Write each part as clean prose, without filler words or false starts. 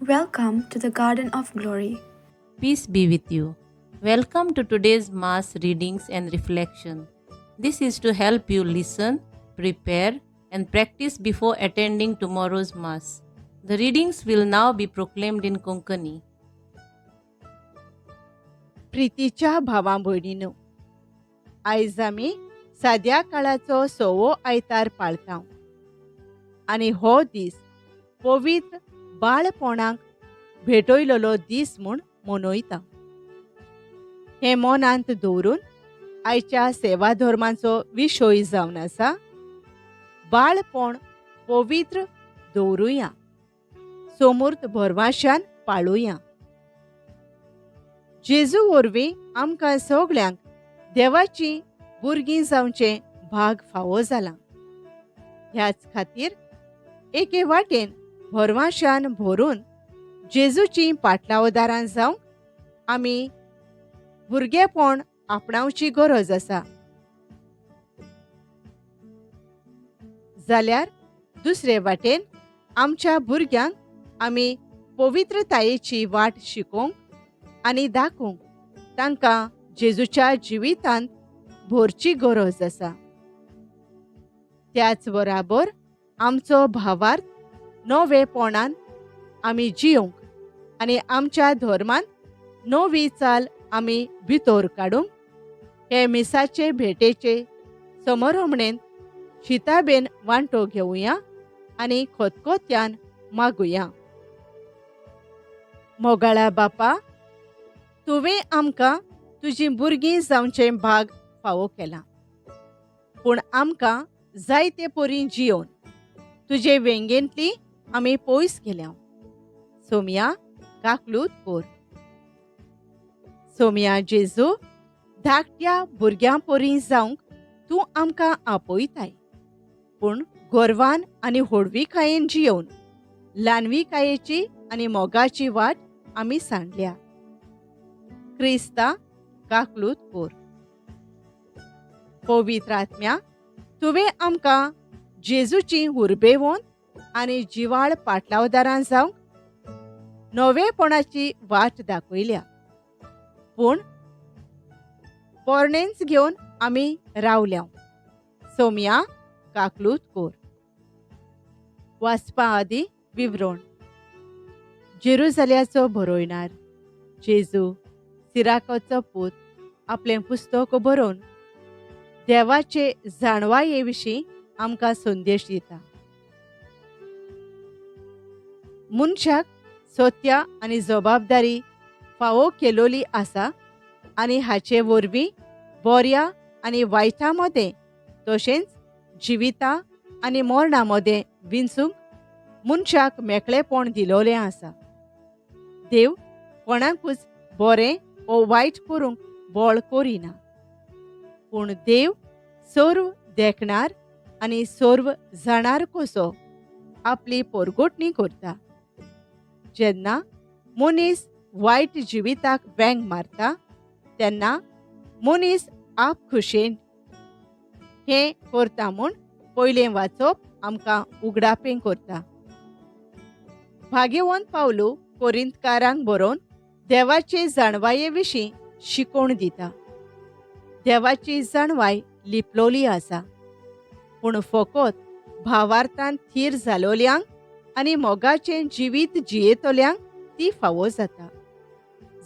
Welcome to the Garden of Glory. Peace be with you. Welcome to today's Mass readings and reflection. This is to help you listen, prepare, and practice before attending tomorrow's Mass. The readings will now be proclaimed in Konkani. प्रितीच्या भावा भयणीनो, आयज आमी साद्या काळाचो सवो आयतार पाळता आनी हो दीस पवित्र बाळपणाक भेटयलेलो दीस म्हूण मनयता. हें मनांत दवरून आयच्या सेवा धर्माचो विशय जावन आसा बाळपण पवित्र दवरुया, सोमूर्त भरवाशान पाळुया. जेजू वरवीं आमकां सगल्यांक देवाची भुरगीं जावचें भाग फावो जालां. ह्याच खातीर एके वाटेन भरवाशान भरून जेजूची पाटलावदारां जावंक आमी भुरगेपण आपणावची गरज आसा. जाल्यार दुसरे वाटेन आमच्या भुरग्यांक आमी पवित्रतायेची वाट शिकोवंक आनी दाखोवंक तांकां जेजूच्या जिवितांत भरची गरज आसा. त्याच बराबर आमचो भावार्थ नवेपणान आमी जियोंक आनी आमच्या धर्मांत नवी चाल आमी भितर काडूंक हे मिसाचे भेटेचे समरमणेन शिताबेन वांटो घेवया आनी खतखत्यान मागुया. मोगाळा बापा, तुवें आमकां तुजीं भुरगीं जावचें भाग फावो केलां, पूण आमकां जायते परी जियोवन तुजे वेंगेंतली आमी पयस गेल्या. सोमया काकलूत कोर. सोमया जेजू, धाकट्या भुरग्यां परी जावंक तूं आमकां आपयताय, पूण गर्वान आनी होडविकायेन जियोवन ल्हानविकायेची आनी मोगाची वाट आमी सांडल्या. क्रिस्ता काकलूत कोर. पवित्र आत्म्या, तुवें आमकां जेजूची उर्बेवन आनी जिवाळ पाटलावदारां जावंक नवेपणाची वाट दाखयल्या, पूण पोरणेंच घेवन आमी रावल्या. सोमया काकलूत कोर. वाचपा आदी विवरण. जेरुजाल्याचो बरोयणार जेजू सिराकाचो पूत आपलें पुस्तक बरोवन देवाचे जाणवाये विशीं आमकां संदेश दिता. मनशाक सत्या आनी जबाबदारी फावो केलोली आसा आनी हाचे वरवीं बऱ्या आनी वायटा मदें तशेंच जिविता आनी मरणा मदें विंचूंक मनशाक मेकळेपण दिलोलें आसा. देव कोणाकूच बरें ओ वायट करूंक बळ करिना, पूण देव सर्व देखणार आनी सर्व जाणार कसो आपली पोरगोटणी करता. जेन्ना मनीस वायट जिविताक वेंग मारता तेन्ना मनीस आप खुशेन हें करता म्हूण पयलें वाचप आमकां उगडापें करता. भाग्यवंत पावलू कोरिंतकारांक बरोवन देवाचे जाणवाये विशीं शिकोवण दिता. देवाची जाणवाय लिपलोली आसा, पूण फकत भावार्थान थीर जालोल्यांक आनी मोगाचें जिवीत जियेतल्यांक ती फावो जाता.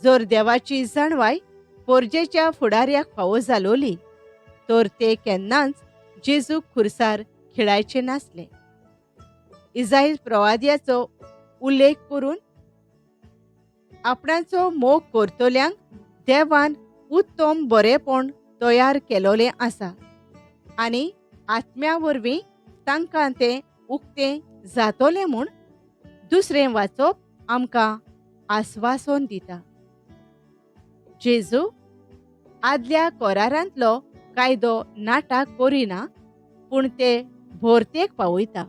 जर देवाची जाणवाय पोरजेच्या फुडाऱ्याक फावो जालोली तर ते केन्नाच जेजूक खुर्सार खिळायचे नासले. इजायल प्रवाद्याचो उल्लेख करून आपणाचो मोग करतल्यांक देवान उत्तम बरेपण तयार केलोलें आसा आनी आत्म्या वरवीं तांकां तें उक्तें जातोलें म्हूण दुसरें वाचप आमकां आस्वासन दिता. जेजू आदल्या करारांतलो कायदो नाटक करिना, पूण ते भोरतेक पावयता.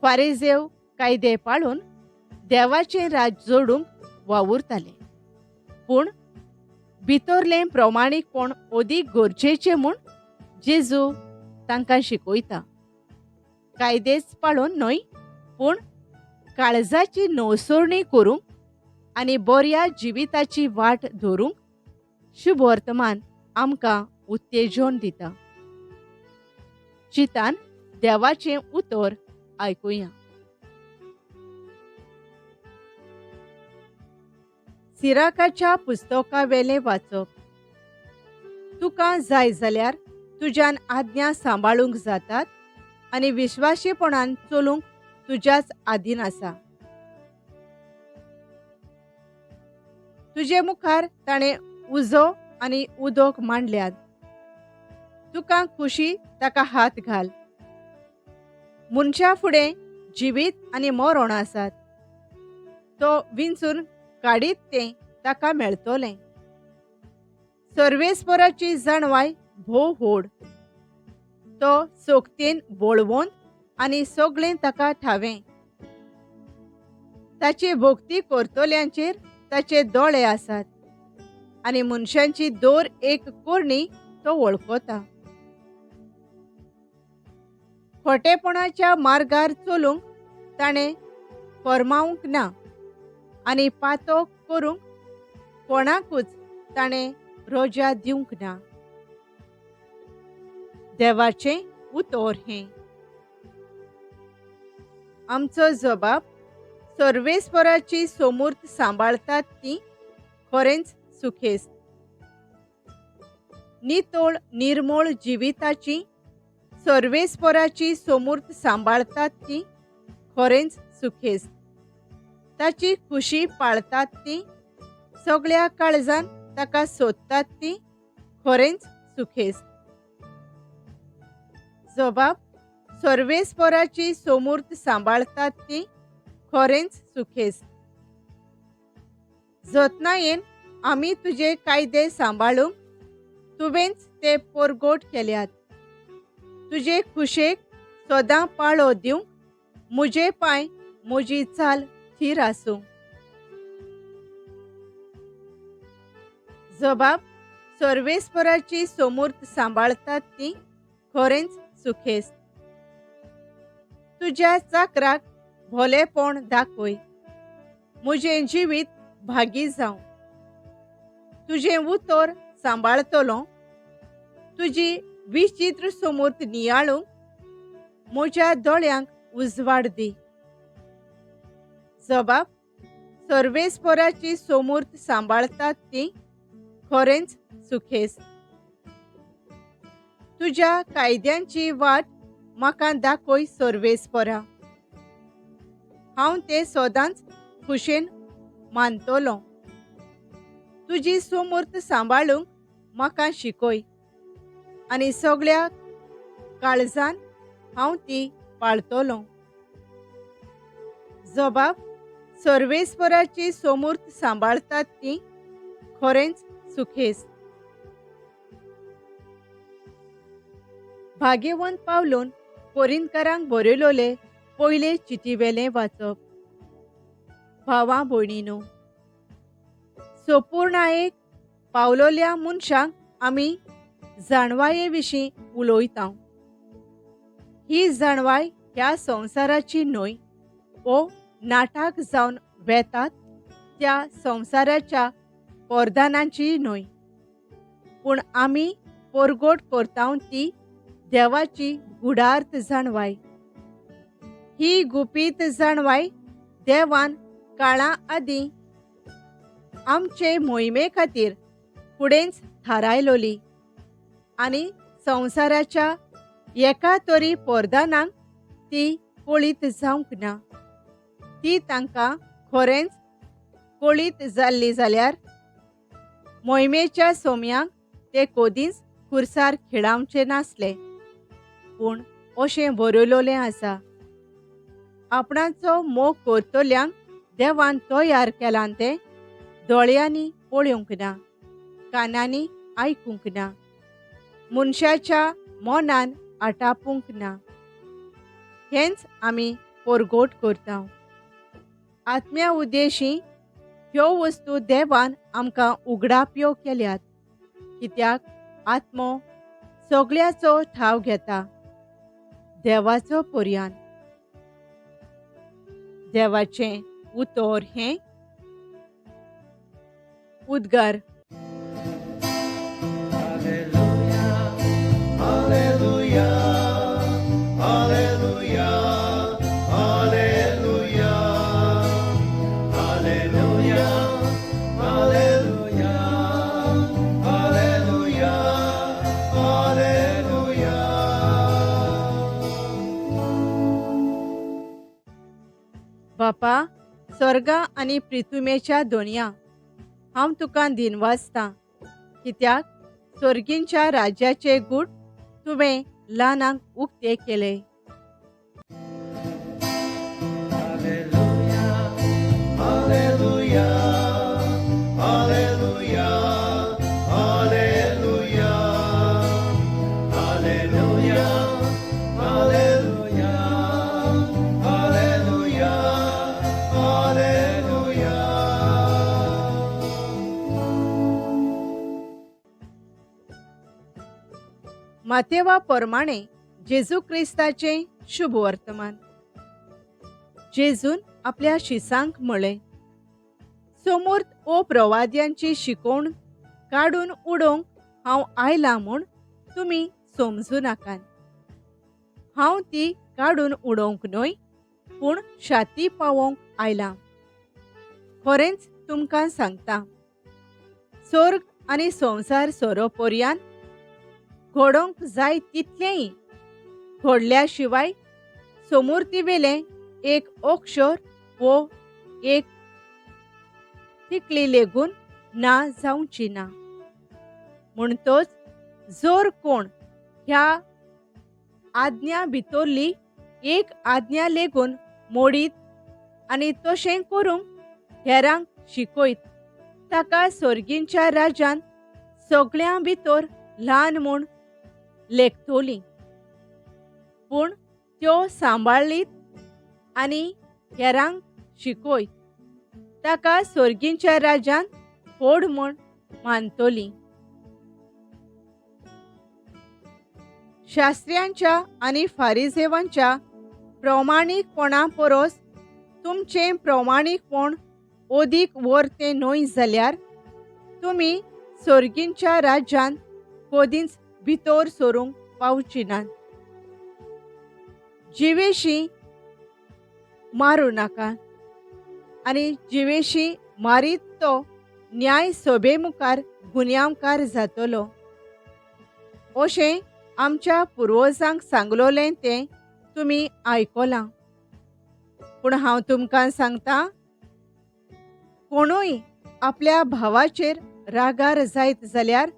फारेजेव कायदे पाळून देवाचें राज जोडूंक वावुरताले, पूण भितरलें प्रमाणीकपण अदीक गरजेचें म्हूण जेजू तांकां शिकयता. कायदेच पाळून न्हय, पूण काळजाची नवसरणी करूंक आनी बऱ्या जिविताची वाट धरूंक शुभवर्तमान आमकां उत्तेजन दिता. चितान देवाचें उतर आयकुया. सिराकाच्या पुस्तकावेलें वाचप. तुका जाय जाल्यार तुज्यान आज्ञा सांबाळूंक जातात आनी विश्वासीपणान चलूंक तुज्याच आदीन आसा. तुजे मुखार ताणें उजो आनी उदक मांडल्यात. तुका खुशी ताका हात घाल. मनशा फुडें जिवीत आनी मरण आसात. तो विंचून काडीत तें ताका मेळतलें. सर्वेस्पराची जाणवाय भोव व्हड. तो सोगतेन बळवंत आनी सगळें ताका ठावें. ताची भक्ती करतल्यांचेर ताचे दोळे आसात आनी मनशांची दर एक करणी तो वळखता. खोटेपणाच्या मार्गार चलूंक ताणें फर्मावंक ना आनी पातो करूंक कोणाकूच ताणें रोजा दिवंक ना. देवाचें उतर हें. आमचो जबाब सर्वेस्पराची सोमूर्त सांबाळतात ती खरेंच सुखेस्त. नितळ निर्मळ जिविताची सर्वेस्पराची सोमूर्त सांबाळतात ती खरेंच सुखेस्त. ताची खुशी पाळतात ती सगळ्या काळजान ताका सोदतात ती खरेंच सुखेस्त. जबाब सर्वेस्पराची सोमूर्त सांबाळतात ती खरेंच सुखेस्त. जतनायेन आमी तुजे कायदे सांबाळूंक तुवेंच ते पोरगोट केल्यात. तुजे खुशेक सदां पाळो दिवंक म्हजे पांय म्हजी चाल थीर आसूं. जबाब सर्वेस्पराची सोमूर्त सांबाळतात ती खरेंच सुखेस्त. तुज्या चाकराक भोलेपण दाखय. म्हजें जिवीत भागी जावं. तुजें उतर सांबाळतलो. तुजी विचित्र सोमूर्त नियाळूंक म्हज्या दोळ्यांक उजवाड दी. जबाब सर्वेस्पराची सोमूर्त सांबाळतात ती खरेंच सुखेस्त. तुज्या कायद्यांची वाट म्हाका दाखय सर्वेस्परा. हांव ते सदांच खुशेन मानतलो. तुजी सोमूर्त सांबाळूंक म्हाका शिकय आनी सगळ्या काळजान हांव ती पाळतलो. जबाब सर्वेस्पराची सोमूर्त सांबाळतात ती खरेंच सुखेस्त. भाग्यवंत पावलून कोरिंतकारांक बरयलोले पयले चिटीवेलें वाचप. भावा भयणीनो, सोपूर्णायेक पावलोल्या मनशांक आमी जाणवाये विशीं उलयता. ही जाणवाय ह्या संवसाराची न्हय ओ नाटक जावन वेतात त्या संवसाराच्या परधानांचीय न्हय, पूण आमी परगोट करता ती देवाची गुढार्थ जाणवाय. ही गुपीत जाणवाय देवान काळा आदीं आमचे मोहिमे खातीर फुडेंच थारायलोली आनी संवसाराच्या एका तरी परधानांक ती कळीत जावंक ना. ती तांकां खरेंच कळीत जाल्ली जाल्यार मोहिमेच्या सोम्यांक ते कदींच खुर्सार खिळावचे नासले. पूण अशें बरयलोलें आसा, आपणाचो मोग करतल्यांक देवान तयार केलां तें दोळ्यांनी पळोवंक ना, कानांनी आयकूंक ना, मनशाच्या मनान आटापूंक ना. हेंच आमी परगोट करता. आत्म्या उद्देशी ह्यो वस्तू देवान आमकां उगडाप्यो केल्यात, कित्याक आत्मो सगळ्याचो ठाव घेता देवाचो पर्यान. देवाचें उतर हें उद्गार. बापा, स्वर्गा आनी प्रिथुमेच्या दोनया, हांव तुका दिनवासतां, कित्याक स्वर्गींच्या राज्याचे गूट तुवें ल्हानांक उक्ते केले. मातेवा प्रमाणे जेजू क्रिस्ताचें शुभ वर्तमान. जेजून आपल्या शिसांक म्हळें, सोमूर्त ओ प्रवाद्यांची शिकोवण काडून उडोवंक हांव आयलां म्हूण तुमी समजूं नाकात. हांव ती काडून उडोवंक न्हय, पूण शाती पावोवंक आयलां. खरेंच तुमकां सांगता, स्वर्ग आनी संवसार सोरो पर्यान घडोवंक जाय तितलेंय घडल्या शिवाय सोमुर्तीवेलें एक अक्षर वो एक तिकली लेगून ना जावची ना. म्हणटच जर कोण ह्या आज्ञा भितरली एक आज्ञा लेगून मोडीत आनी तशें करूंक हेरांक शिकयत, ताका स्वर्गींच्या राज्यांत सगळ्यां भितर ल्हान म्हूण लेखतली. पूण त्यो सांबाळ्ळीत आनी हेरांक शिकयत ताका स्वर्गींच्या राज्यांत व्हड म्हूण मानतली. शास्त्र्यांच्या आनी फारिजेवांच्या प्रमाणीकपणा परस तुमचें प्रमाणीकपण अदीक वर्तें न्हय जाल्यार तुमी स्वर्गींच्या राज्यांत कदींच भितर सरूंक पावची नात. जिवेशी मारूं नाका आनी जिवेशी मारीत तो न्याय सभे मुखार गुन्यांवकार जातलो. अशें आमच्या पुर्वजांक सांगलोलें तें तुमी आयकलां. पूण हांव तुमकां सांगता, कोणूय आपल्या भावाचेर रागार जायत जाल्यार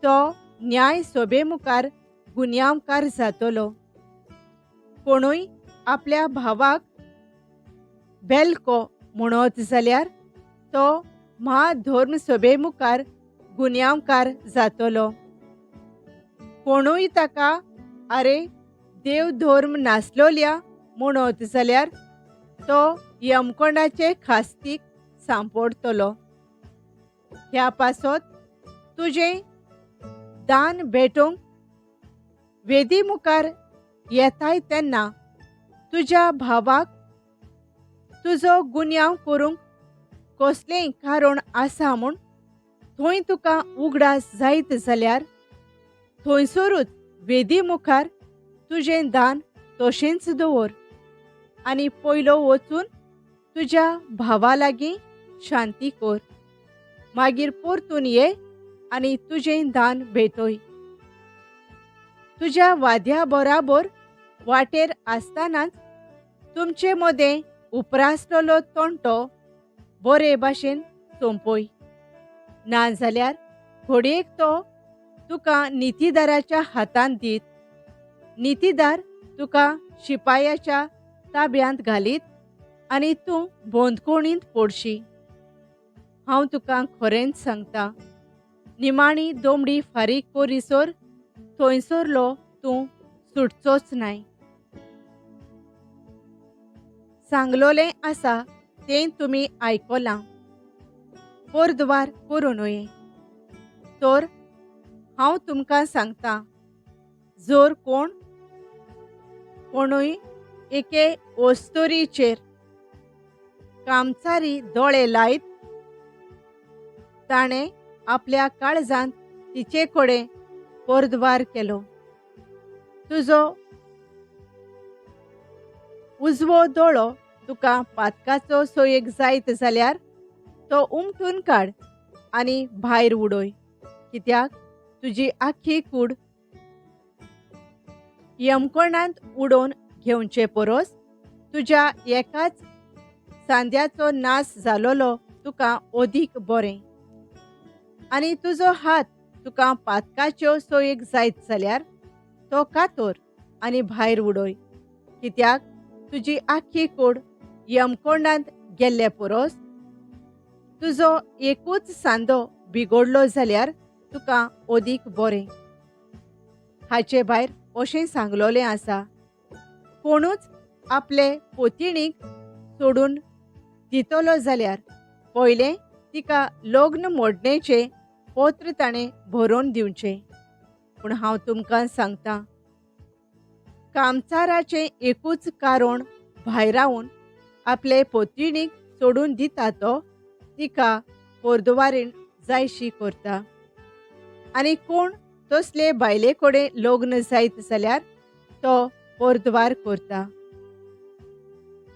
तो न्याय सभे मुखार गुन्यांवकार जातलो. कोणूय आपल्या भावाक बेलको म्हणत जाल्यार तो म्हाधर्म सभे मुखार गुन्यांवकार जातलो. कोणूय ताका आरे देव धर्म नासलोल्या म्हणत जाल्यार तो यमकोंडाचे खास्तीक सांपडटलो. ह्या पासत तुजें दान भेटोवंक वेदी मुखार येताय तेन्ना तुज्या भावाक तुजो गुन्यांव करूंक कसलेंय कारण आसा म्हूण थंय तुका उगडास जायत जाल्यार थंयसरूच वेदी मुखार तुजें दान तशेंच दवर आनी पयलो वचून तुज्या भावा लागीं शांती कर, मागीर परतून ये आनी तुजें दान भेटय. तुज्या वाद्या बराबर वाटेर आसतनाच तुमचे मदें उपरासलेलो तंटो बरे भाशेन सोंपय, नाजाल्यार घडयेक तो तुका नितीदाराच्या हातांत दीत, नितीदार तुका शिपायाच्या ताब्यांत घालीत आनी तूं बंदखणींत पडशी. हांव तुका खरेंच सांगता, निमाणी दोमडी फारीक करीसर थंयसरलो तूं सुटचोच नाय. सांगलोलें आसा तें तुमी आयकलां, पोरद्वार करूं न्हय. तर हांव तुमकां सांगता, जर कोणूय एके वस्तुरीचेर कामचारी दोळे लायत ताणें आपल्या काळजांत तिचे कडेन पोरद्वार केलो. तुजो उजवो दोळो तुका पातकाचो सोयेक जायत जाल्यार तो उमटून काड आनी भायर उडय, कित्याक तुजी आख्खी कूड यमकोणांत उडोवन घेवचे परस तुज्या एकाच सांद्याचो नाश जालोलो तुका अदीक बरें. आनी तुजो हात तुका पातकाच्यो सोयेक जायत जाल्यार तो कातोर आनी भायर उडय, कित्याक तुजी आख्खी कूड यमकोंडांत गेल्ले परस तुजो एकूच सांदो बिगडलो जाल्यार तुका अदीक बरें. हाचे भायर अशें सांगलोलें आसा, कोणूच आपले पोतिणीक सोडून दितलो जाल्यार पयलें तिका लग्न मोडणेचें पत्र ताणें बरोवन दिवचें. पूण हांव तुमकां सांगता, कामचाराचें एकूच कारण भायरावन आपले पोतिणीक सोडून दिता तो तिका पोरदुवारीण जायशी करता. आनी कोण तसले बायले कडेन लग्न जायत जाल्यार तो पोरद्वार करता.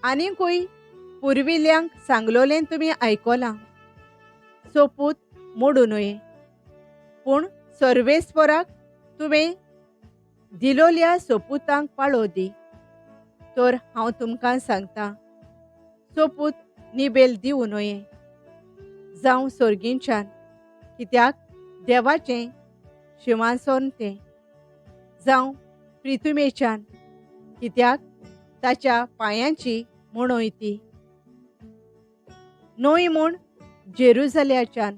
आनीकूय पुर्विल्ल्यांक सांगलोलें तुमी आयकलां, सोपूत मोडू न्हय, पूण सर्वेस्पराक तुवें दिलोल्या सोपुतांक पाळो दी. तर हांव तुमकां सांगता, सोपूत निबेल दिवं न्हय, जावं सोर्गींच्यान, कित्याक देवाचें शिंवासन तें, जावं प्रिथुमेच्यान, कित्याक ताच्या पांयांची म्हणय ती, न्हय म्हूण जेरुजल्याच्यान,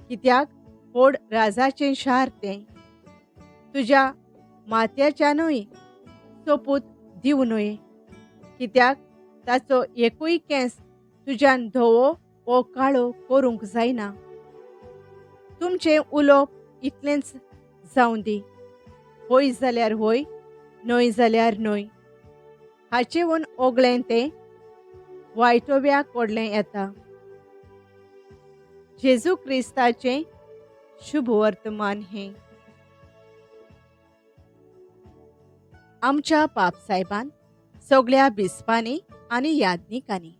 कित्याक व्हड राजाचें शार तें. तुज्या माथ्याच्यानूय सोपूत दिवं न्हय, कित्याक ताचो एकूय केंस तुज्यान धवो वो काळो करूंक जायना. तुमचें उलोवप इतलेंच जावं दी, हय जाल्यार हय, न्हय जाल्यार न्हय. हाचेवन ओगळें तें वायटोव्या कडलें येता. जेजू क्रिस्ताचें शुभ वर्तमान हें. आमच्या पापसायबान सगळ्या बिस्पांनी आनी याज्ञिकांनी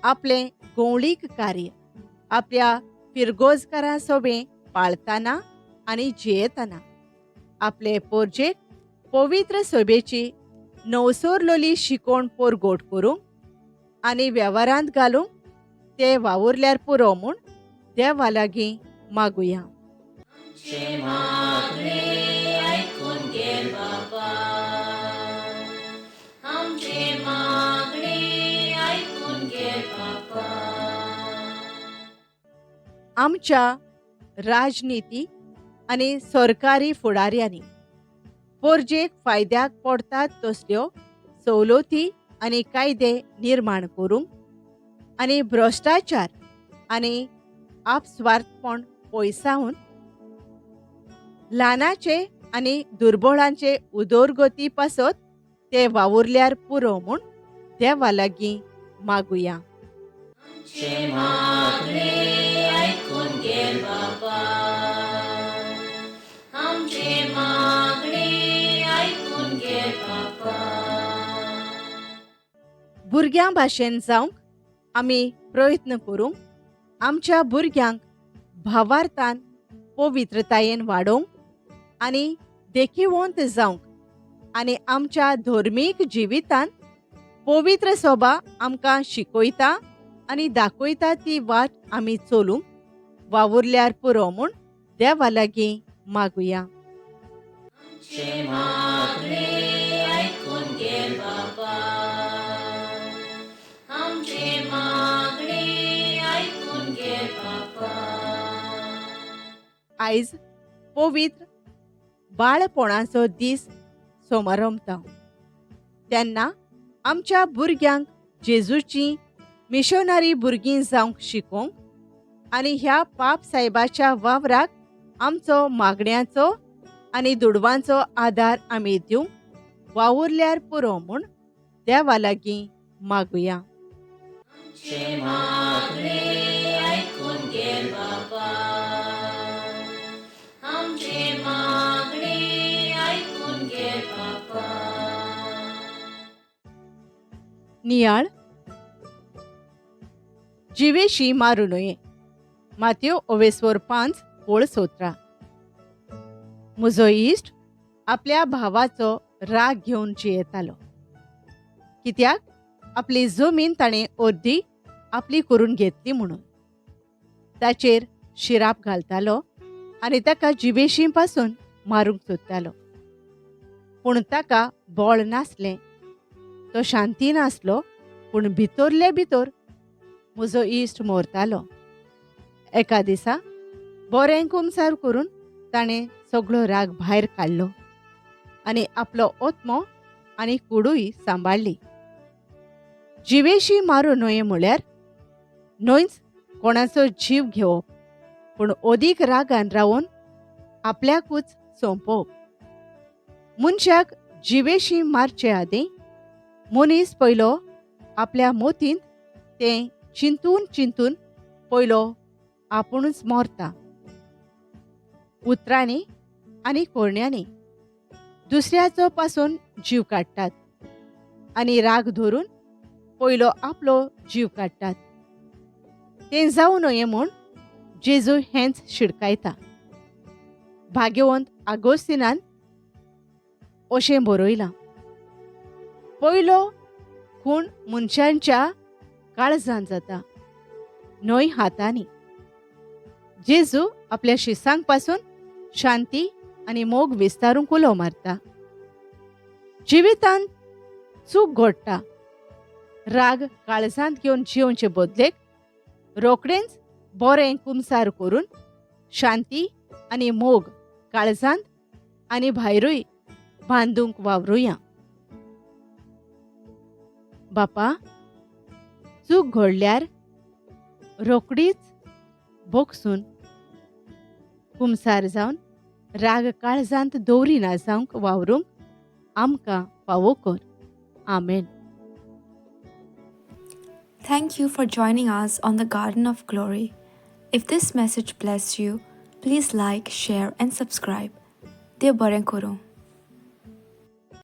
आपलें गवळीक कार्य आपल्या फिरगोजकारां सोबें पाळताना आनी जियेतना आपले पोरजेक पवित्र सोबेची नवसोरलोली शिकोण पोरगोट करूंक आनी वेव्हारांत घालूंक ते वावुरल्यार पुरो म्हूण देवा लागीं मागुया. आमच्या राजनिती आनी सरकारी फुडाऱ्यांनी पोरजेक फायद्याक पडटात तसल्यो सवलती आनी कायदे निर्माण करूंक आनी भ्रश्टाचार आनी आपस्वार्थपण पयसावन ल्हानाचे आनी दुर्बळांचे उदरगती पासत ते वावुरल्यार पुरो म्हूण देवा लागीं मागुया. भुरग्यां भाशेन जावंक आमी प्रयत्न करूंक, आमच्या भुरग्यांक भावार्थान पवित्रतायेन वाडोवंक आनी देखिवंत जावंक आनी आमच्या धर्मीक जिवितांत पवित्र सोबा आमकां शिकयता आनी दाखयता ती वाट आमी चलूंक वावुरल्यार पुरो म्हूण देवा लागीं मागुया. आयज पवित्र बाळपणाचो दीस सोमारंभता तेन्ना आमच्या भुरग्यांक जेजूची मिशनरी भुरगीं जावंक शिकोवंक आनी ह्या पाप सायबाच्या वावराक आमचो मागण्याचो आनी दुडवांचो आदार आमी दिवंक वावुरल्यार पुरो म्हूण देवा लागीं मागुया. आमचें मागणें आयकून घे बापा, आमचें मागणें आयकून घे बापा. नियाळ. जिवेशी मारू नये. मात्यो ओवेस्वर 5:17. म्हजो इश्ट आपल्या भावाचो राग घेवन जियेतालो, कित्याक आपली जमीन ताणें अर्दी आपली करून घेतली म्हणून. ताचेर शिराप घालतालो आनी ताका जिवेशी पासून मारूंक सोदतालो, पूण ताका बळ नासलें. तो शांती नासलो, पूण भितरले भितर म्हजो इश्ट मोरतालो. एका दिसा बरें कुमसार करून ताणें सगळो राग भायर काडलो आनी आपलो आत्मो आनी कुडूय सांबाळ्ळी. जिवेशी मारू न्हय म्हळ्यार न्हयच कोणाचो जीव घेवप, पूण अदीक रागान रावन आपल्याकूच सोंपोवप. मनशाक जिवेशी मारचे आदीं मनीस पयलो आपल्या मोतींत तें चिंतून चिंतून पयलो आपुणूच मरता. उतरांनी आनी कोरण्यांनी दुसऱ्याचो पासून जीव काडटात आनी राग धरून पयलो आपलो जीव काडटात. तें जावं नये म्हूण जेजू हेंच शिडकायता. भाग्यवंत आगोस्तिनान अशें बरयलां, पयलो खूण मनशांच्या काळजान जाता, न्हय हातांनी. जेजू आपल्या शिसांक पासून शांती आनी मोग विस्तारूंक उलो मारता. जिवितांत चूक घडटा, राग काळजांत घेवन जिवचे बदलेक रोखडेंच बरें कुमसार करून शांती आनी मोग काळजांत आनी भायरूय बांदूंक वावरुया. बापा, चूक घडल्यार रोखडीच भोगसून कुमसार जावन राग काळजांत दवरिना जावंक वावरूंक आमकां फावो कर. आमेन. Thank you for joining us on the Garden of Glory. If this message blessed you, please like, share, and subscribe. देव बरें करूं.